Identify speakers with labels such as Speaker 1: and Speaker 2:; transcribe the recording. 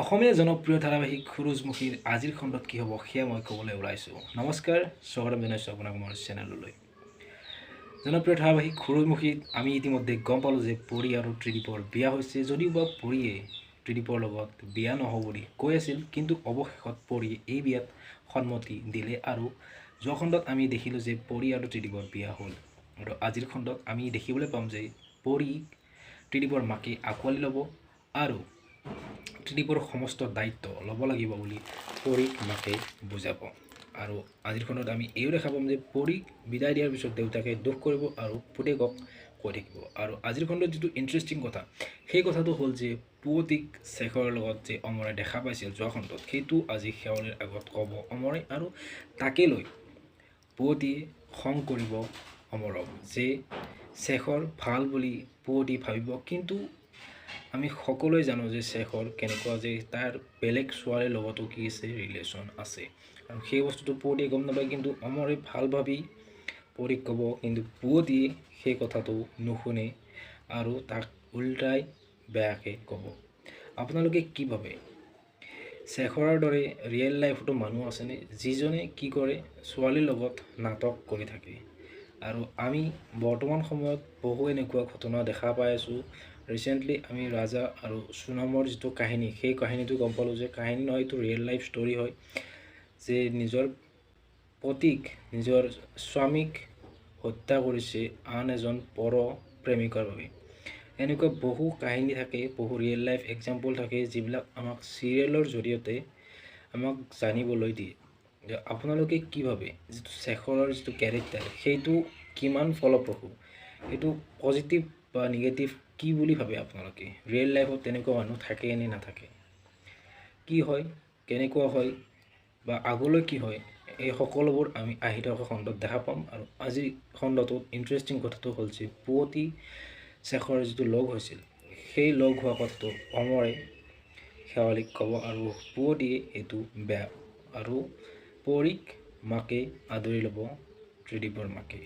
Speaker 1: অসমীয়া জনপ্ৰিয় ধাৰাবাহিক সূৰুযমুখীৰ আজিৰ খণ্ডত কি হ'ব সেয়া মই ক'বলৈ ওলাইছোঁ। নমস্কাৰ, স্বাগতম জনাইছোঁ আপোনাক মোৰ চেনেললৈ। জনপ্ৰিয় ধাৰাবাহিক সূৰুযমুখীত আমি ইতিমধ্যে গম পালোঁ যে পৰী আৰু ত্ৰিদীপৰ বিয়া হৈছে। যদিও বা পৰীয়ে ত্ৰিদীপৰ লগত বিয়া নহ'ব বুলি কৈ আছিল, কিন্তু অৱশেষত পৰীয়ে এই বিয়াত সন্মতি দিলে আৰু যোৱা খণ্ডত আমি দেখিলোঁ যে পৰী আৰু ত্ৰিদীপৰ বিয়া হ'ল। আৰু আজিৰ খণ্ডত আমি দেখিবলৈ পাম যে পৰীক ত্ৰিদীপৰ মাকে আঁকোৱালি ল'ব আৰু ত্ৰিদীপৰ সমস্ত দায়িত্ব ল'ব লাগিব বুলি পৰীক মাকে বুজাব। আৰু আজিৰ খণ্ডত আমি এইও দেখা পাম যে পৰীক বিদায় দিয়াৰ পিছত দেউতাকে দুখ কৰিব আৰু পুতেকক কৈ থাকিব। আৰু আজিৰ খণ্ডত যিটো ইণ্টাৰেষ্টিং কথা, সেই কথাটো হ'ল যে পুৱতিক শেখৰৰ লগত যে অমৰে দেখা পাইছিল যোৱা খণ্ডত, সেইটো আজি শেৱালিৰ আগত ক'ব অমৰে আৰু তাকে লৈ পুৱতিয়ে খং কৰিব অমৰক যে শেখৰ ভাল বুলি পুৱতি ভাবিব, কিন্তু আমি সকলোৱে জানো যে শেখৰ কেনেকুৱা, যে তাৰ বেলেগ ছোৱালীৰ লগতো কি আছে, ৰিলেশ্যন আছে। আৰু সেই বস্তুটো পুৱতিয়ে গম নাপায়, কিন্তু অমৰে ভাল ভাবি পৰীক ক'ব, কিন্তু পুৱতিয়ে সেই কথাটো নুশুনে আৰু তাক উল্টাই বেয়াকৈ ক'ব। আপোনালোকে কি ভাবে, শেখৰৰ দৰে ৰিয়েল লাইফতো মানুহ আছেনে যিজনে কি কৰে, ছোৱালীৰ লগত নাটক কৰি থাকে? আৰু আমি বৰ্তমান সময়ত বহু এনেকুৱা ঘটনা দেখা পাই আছোঁ। ৰিচেণ্টলি আমি ৰাজা আৰু সুনামৰ যিটো কাহিনী, সেই কাহিনীটো গম পালোঁ যে কাহিনী নহয়, এইটো ৰিয়েল লাইফ ষ্টৰী হয়, যে নিজৰ পতিক, নিজৰ স্বামীক হত্যা কৰিছে আন এজন পৰ প্ৰেমিকাৰ বাবে। এনেকুৱা বহু কাহিনী থাকে, বহু ৰিয়েল লাইফ এক্সাম্পল থাকে, যিবিলাক আমাক চিৰিয়েলৰ জৰিয়তে আমাক জানিবলৈ দিয়ে। আপোনালোকে কি ভাবে, যিটো শেখৰৰ যিটো কেৰেক্টাৰ, সেইটো কিমান ফলপ্ৰসূ, এইটো পজিটিভ বা নিগেটিভ কি বুলি ভাবে আপোনালোকে? ৰিয়েল লাইফত তেনেকুৱা মানুহ থাকে নে নাথাকে, কি হয়, কেনেকুৱা হয় বা আগলৈ কি হয়, এই সকলোবোৰ আমি আহি থকা খণ্ডত দেখা পাম। আৰু আজিৰ খণ্ডটোত ইণ্টাৰেষ্টিং কথাটো হ'ল যে পুৱতি শেখৰৰ যিটো লগ হৈছিল, সেই লগ হোৱা কথাটো অমৰে শেৱালিক ক'ব আৰু পুৱতিয়ে এইটো বেয়া আৰু পৰীক মাকে আদৰি ল'ব, ত্ৰিদীপৰ মাকে।